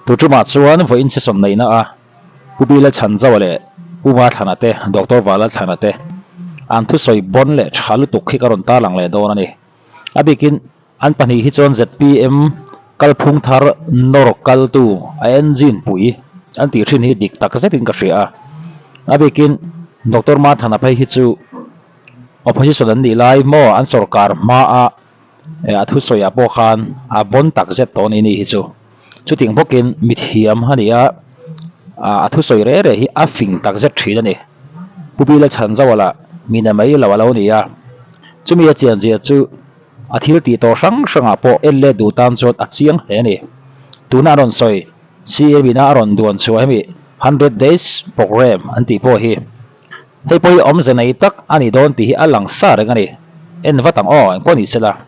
Tuṭumah chuan vawiin session neihna a Pu Bila Chhanzauha leh Pu Mathlana te, Doctor Valalthlana te an thusawi bawn leh tha lutuk hi ka rawn tarlang leh dawn a ni. A bikin an pahnih hi chuan zpm kalphung thar nawr kaltu a engine pui an tih thin hi dik tak zetin ka hria a. A bikin Doctor Mathlana phei hi chu opposition an nih lai maw an sorkar hmaa a thusawiah pawh khan a bawn tak zet tawh a ni ni hi chu. Chutiang bawkin mithiam a ni a, a thusawi reh reh hi a fing tak zet thin a ni. Pu Bila Chhanzauha lah mina mai lo a lo ni a, chumi a chian zia chu a thil tih tawh hrang hrangah pawh en let duh tan chuan a chiang hle a ni. Tuna a rawn sawi CM ina a rawn duan chhuah hemi Hundred Days Programme an tih pawh hi hei pawh hi awmze nei tak a ni dawn tih hi a lang sa reng a ni. En vat ang aw, engpawh ni sela.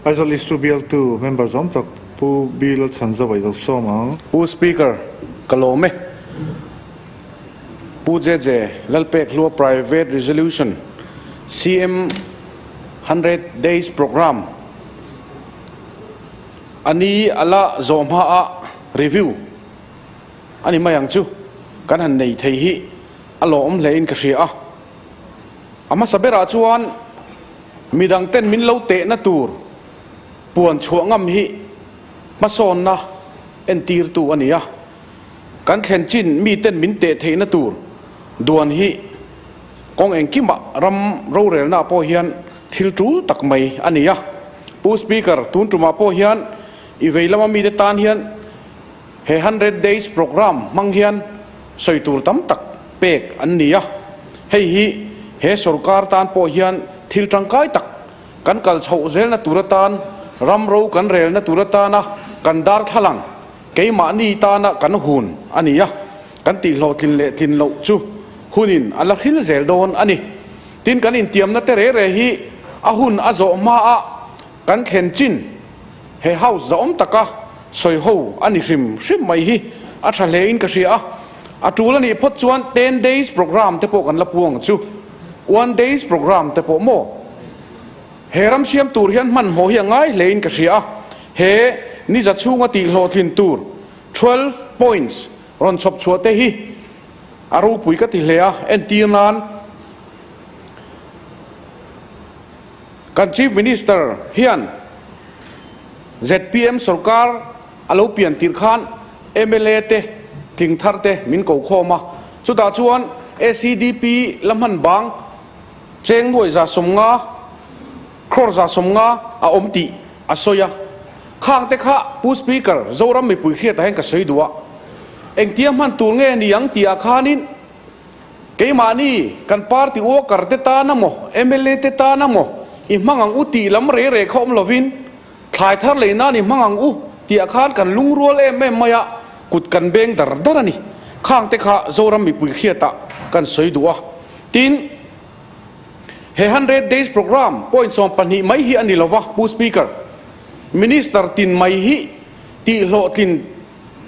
Aizawl East bialtu member zawm tak Pu Bill Chhanzova i lo sawm ang. Pu Speaker, ka lawm e. Pu JJ Lalpekhlua Private Resolution CM 100 Days Programme a ni a la zawh hma a review a ni mai ang chu kan han nei thei hi a lawmawm hle in ka hria a. A hmasa berah chuan Midang ten min lo tehna tur puan chhuah ngam hi hmasawnna entirtu a ni a, kan thlen chin mi ten min teh theihna tur duan hi kawng engkimah ram rorelna pawh hian thil tul tak mai a ni a. Pu Speaker, tun tumah pawh hian i vei lama mite tan hian he Hundred Days Programme hmang hian sawi tur tam tak pek an ni a, hei hi he sorkar tan pawh hian thil tangkai tak kan kal chhoh zelna tur atan, ram ro kan relna tur atana kan darthlalang keimahni tana kan hun a ni a, kan tihhlawhtlin leh tlin loh chu hunin a la hril zel dawn a ni. Tin, kan intiamna te re re hi a hun a zawh hmaah kan thlen chin he house zahawm taka sawi ho a ni hrim hrim mai hi a tha hle in ka hria a, a tul a nih phawt chuan ten days programme te pawh kan la pu ang chu, one days programme te pawh maw? He ram siam tur hian hmanhmawh hi a ngai hle in ka hria a, he ni za chhunga tih hlawhtlin tur 12 points rawn chhawp chhuah te hi a ropui ka ti hle a, entir nan. Kan Chief Minister hian zpm sorkar a lo pian tirh khan mla te tling thar te min ko khawm a, chutah chuan ACDP la hman bang cheng nuai 150, crore 150 a awm tih a sawi a. Khang te kha Pu Speaker, Zoram mipui hriatah hian ka sawi duh a, engtia hman tur nge ni ang tihah khanin, Keimahni kan party worker te tan amaw, mla te tan amaw i hmang ang u tih lam rei rei kha awm lovin, thlai thar lei nan i hmang ang u tihah khan kan lungrual em em mai a, kut kan beng dar dar a ni. Khang te kha Zoram mipui hriatah kan sawi duh a. Tin, he Hundred Days Programme point 12 mai hi a ni lova, Pu Speaker, Minister tin mai hi tihhlawhtlin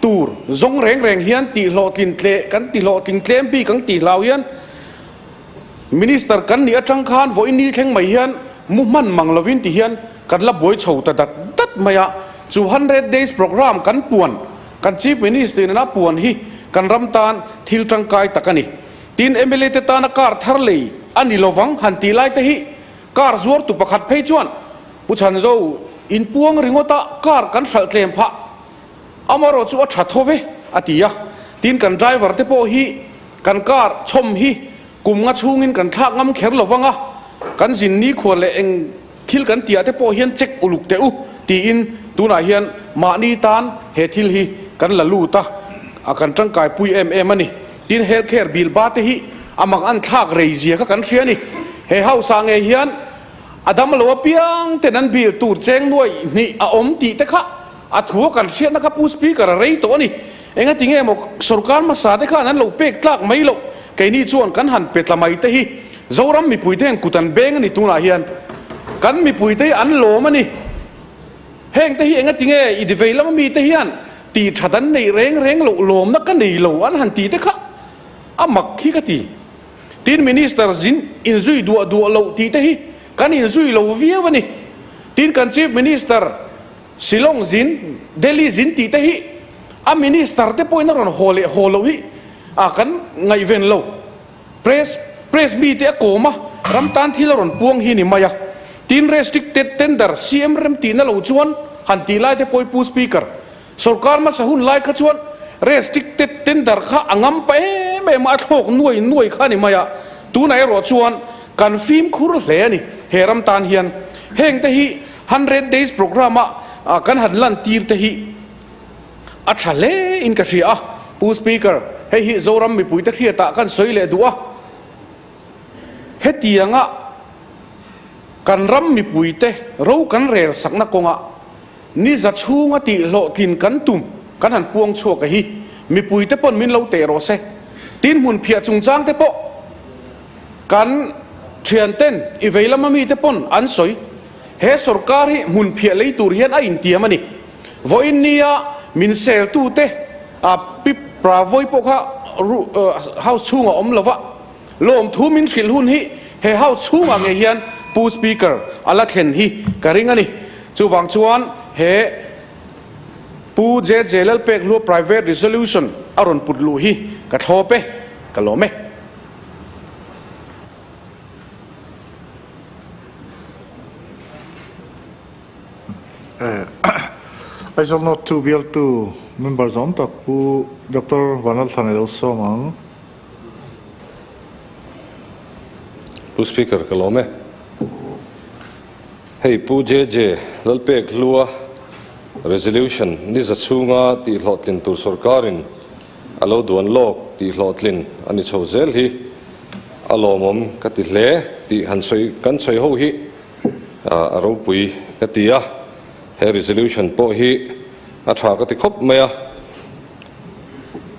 Tur zawng reng reng hian tihhlawhtlin tle kan tihlawhtling tlem bik ang tih hlau hian Minister kan nih atang khan vawiin ni thleng mai hian mu hman mang lovin ti hian kan la buai chho ta dat dat mai a. Chu Hundred Days Programme kan puan, kan Chief Minister in a puan hi kan ram tan thil tangkai tak a ni. Tin, mla te tana car thar lei a ni lovang han tih lai te hi car zuartu pakhat phei chuan Pu Chhanzo inpuang ringawt a car kan hralh tlem phah. Amarawh chu a tha tho ve, a ti a. Tin, kan driver te pawh hi kan car chhawm hi kum nga chhungin kan thlak ngam kher lo vang a, kan zin nikhua leh eng thil kan tihah te pawh hian check uluk teh u, tiin tunah hian mahni tan he thil hi kan la lut a, a kan tangkai pui em em a ni. Tin, health care bill ba te hi a mang an thlak rei zia kha kan hria a ni. He house ah ngei hian a dam lo apiang ten an bill tur cheng nuai hnih a awm tih te kha A thu a kan hriatna kha Pu Speaker a rei tawh a ni. Engati nge maw sorkar hmasa te khan an lo pek tlak mai loh? Keini chuan kan han pe tla mai te hi Zoram mipuite hian kut an beng a ni tunah hian. Kan mipuite hi an lawm a ni. Heng te hi engati nge i divei lama mite hian tih that an neih reng reng loh lawmna ka nei lo an han ti te kha a mak hi ka ti. Tin Minister zin inzui duah duah loh tih te hi kan inzui lo viau a ni. Tin kan Chief Minister. Shillong zin, Delhi zin tih te hi a minister te pawhin a rawn haw leh haw loh hi a kan ngaihven lo. Press press mi te a kawm a, ram tan thil a rawn puang hi ni mai a. Tin restricted tender CM rem tihna lo chuan han tih lai te pawh hi Pu Speaker, Sorkar hmasa hun lai kha chuan restricted tender kha a ngam pa em em a, a thlawk nuai nuai kha a ni mai a. Tunah erawh chuan kan fimkhur hle a ni he ram tan hian. Heng te hi 100 days programme a kan han lan tir te hi a tha hle in ka hria a. Pu Speaker, hei hi Zoram mipuite hriatah kan sawi leh duh a. Hetianga kan ram mipuite ro kan rel sakna kawngah ni za chhunga tih hlawhtlin kan tum kan han puang chhuak a hi mipuite pawn min lo teh rawh se. Tin hmun phiah chungchang te pawh kan thianten i vei lama mite pawn an sawi. He sorkar hi hmun phiah lei tur hian a intiam a ni. Vawiin nia min seltute a Pi Pravoy pawh kha House chhungah awm lova lawmthu min hrilh hun hi he House chhungah ngei hian Pu Speaker a la thlen hi ka ring a ni. Chuvang chuan he Pu JJ Lalpekhlua Private Resolution a rawn put luh hi ka thlawp e, ka lawm e. Aizawl North 2 bialtu member zawm tak Pu Doctor Vanlalthlan ilo sawm ang. Pu Speaker ka lawm e. Hei Pu JJ Lalpek Hlua Resolution ni za chhunga tih hlawhtlin tur sorkarin a lo duan lawk tih hlawhtlin a ni chho zel hi a lawmawm ka ti hle tih han sawi kan sawi ho hi a ropui ka ti a, he resolution pawh hi a tha ka ti khawp mai a.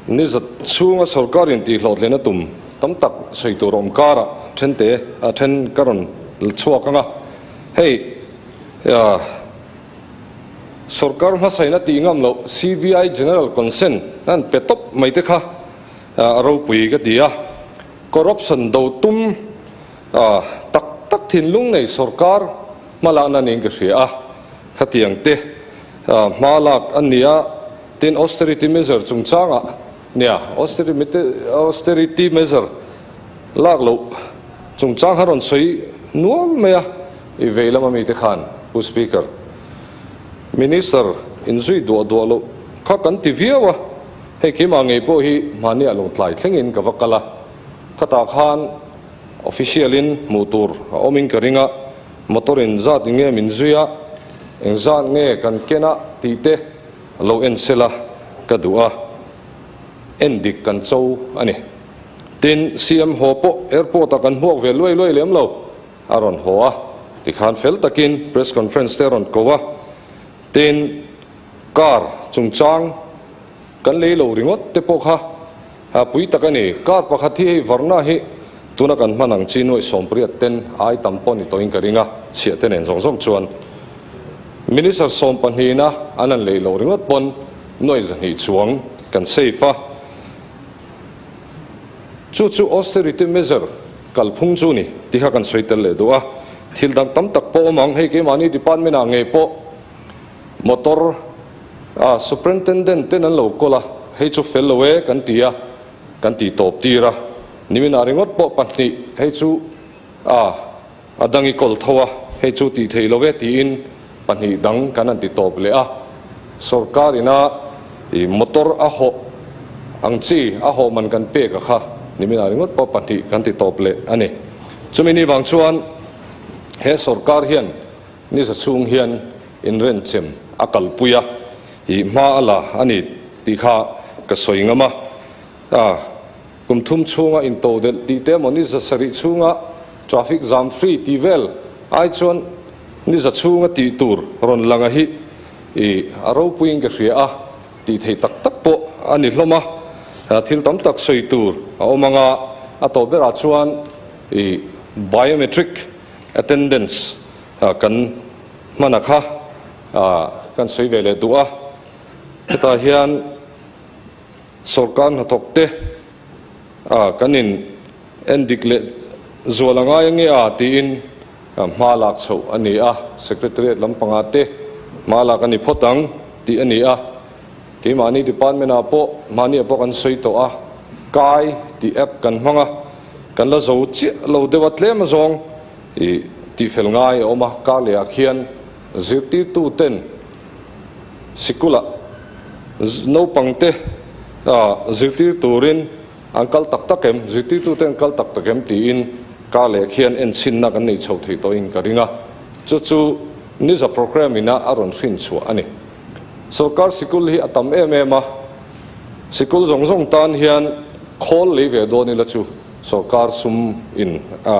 Ni za chhunga sorkarin tih hlawhtlin a tum tam tak sawi tur awm karah then te a then ka rawn chhuak ang a, hei Sorkar hmasaina tih ngam loh CBI General Consent an pe tawp mai te kha a ropui ka ti a. Corruption do tum tak tak thinlung nei sorkar hmalakna niin ka hria a. Khatiang te hma lak a ni a, tin austerity measure chungchangah nia austerity measure lak loh chungchang kha rawn sawi nual mai a. I vei lama mite khan Pu Speaker, Minister inzui duah duah loh kha kan ti viau a, hei keimah ngei pawh hi hmahniah lo tlai thlengin ka va kal a, khatah khan official in hmuh tur a awmin ka ring a, motor in zat nge min zui a, engzat nge kan ken a tih te lo en sela ka duh a, en dik kan cho a ni. Tin, CM haw pawh airport ah kan hmuak ve luai luai lem lo. A rawn haw a, tikhan fel takin press conference te a rawn ko a, tin car chungchang kan lei lo ringawt te pawh kha a pui tak a ni. Car pakhat hi hei Varna hi tuna kan hman ang chi nuaih sawmpariat ten ai tam pawh ni tawhin ka ring a, chhiah te nen zawng zawng chuan Minister sawm pahnihna an han lei lo ringawt pawn nuaih zahnih chuang kan safe a, chu chu austerity measure Kalphung chu ni tih kha kan sawi tel leh duh a, thil dang tam tak pawh awm ang, hei keimahni department ah ngei pawh motor ah superintendent ten an lo kawl a, hei chu fel lo e kan ti a, kan tih tawp tir a, niminah ringawt pawh pahnih hei chu ah a dang i kawl tho a, hei chu tih theih lo e tiin pahnih dang kan han ti tawp leh a, sorkar ina i motor a hawh ang chi a hawh man kan pek a kha niminah ringawt pawh pahnih kan ti tawp leh a ni. Chumi ni vang chuan he sorkar hian ni za chhung hian inrenchem a kalpui a, i hma a la a ni tih kha ka sawi ngam a. A, kum thum chhunga intodelh tih te emaw ni za sarih chhunga traffic jam free tih vel ai chuan ni za chhunga tih tur rawn lang a hi i a ropuiin ka hria a, tih theih tak tak pawh a ni hlawm a, thil tam tak sawi tur a awm ang a, a tawp berah chuan i biometric attendance kan hman a kha kan sawi ve leh duh a, hetah hian. Sorkar hnathawk te a kan in en dik leh zual a ngai ange a tiin hma lak chhoh a ni a, Secretariat lampangah te Hma lak a ni phawt ang tih a ni a, keimahni department ah pawh mahni ah pawh kan sawi tawh a, kai tih app kan hmang a, kan la zo chiah lo deuh a tlem azawng ih tihfel ngai a awm a, kar leh ah khian zirtirtu ten sikul ah naupang te zirtir turin an kal tak tak em, zirtirtu ten kal tak tak em tiin kar leh khian enchhinna kan nei chho thei tawhin ka ring a, chu chu Niza programme ina a rawn hrin chhuah a ni. Sorkar sikul hi a tam em em a, sikul zawng zawng tan hian khawl lei ve dawn ila chu sorkar sum in a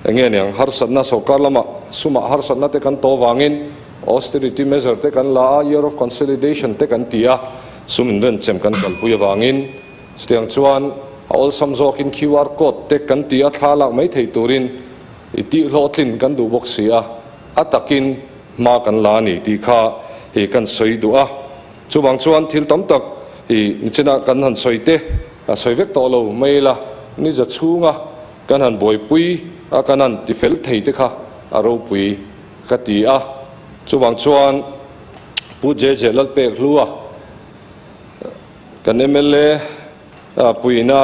eng nge niang harsatna sorkar lama sumah harsatna te kan tawh vangin austerity measure te kan la a, year of consolidation te kan ti a, sum inrenchem kan kalpui avangin chutiang chuan a awlsam zawkin QR code te kan ti a, thla lak mai thei turin i tihhlawhtlin kan duh bawk si a. A takin hma kan la a ni tih kha hi kan sawi duh a. Chuvang chuan thil tam tak hi nichinah kan han sawi te a sawi vek tawh lo mai la, niza chhunga kan han buaipui a kan han ti fel thei te kha a ropui ka ti a. Chuvang chuan Pu JJ Lalpek Hlua kan mla puihna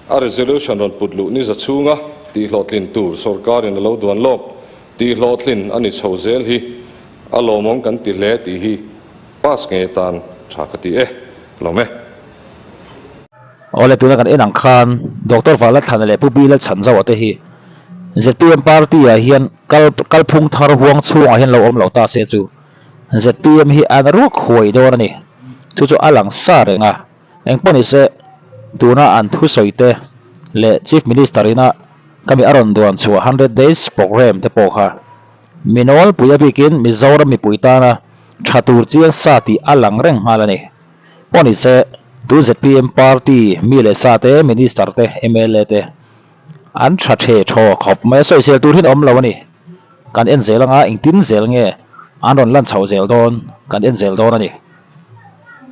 A resolution rawn put luh ni za chhunga tihhlawhtlin tur sorkarin a lo duan lawk tihhlawhtlin a ni chho zel hi a lawmawm kan ti hle tih hi pass ngei atan tha ka ti e. Lawm e. Awle tuna kan en ang khan Doctor Valathlana leh Pu Bila Chhanzaua te hi zpm party ah hian kal kalphung thar huang chhungah hian lo awm lo ta se chu zpm hi an ruak huai dawn a ni. Chu chu a lang sa reng a. Engpawh ni se, tuna an thusawi te leh Chief Minister ina ka mi a rawn duan chhuah Hundred Days Programme te pawh kha mi nawlpui a bikin Mizoram mipui tana tha tur chiang sa tih a lang reng nghal a ni. Pawh ni se, tun zpm party mi leh sa te, Minister te, mla te an tha the thaw khawp mai a, sawisel tur hian awm lo a ni. Kan en zel anga engtin zel nge an rawn lan chhoh zel dawn kan en zel dawn a ni.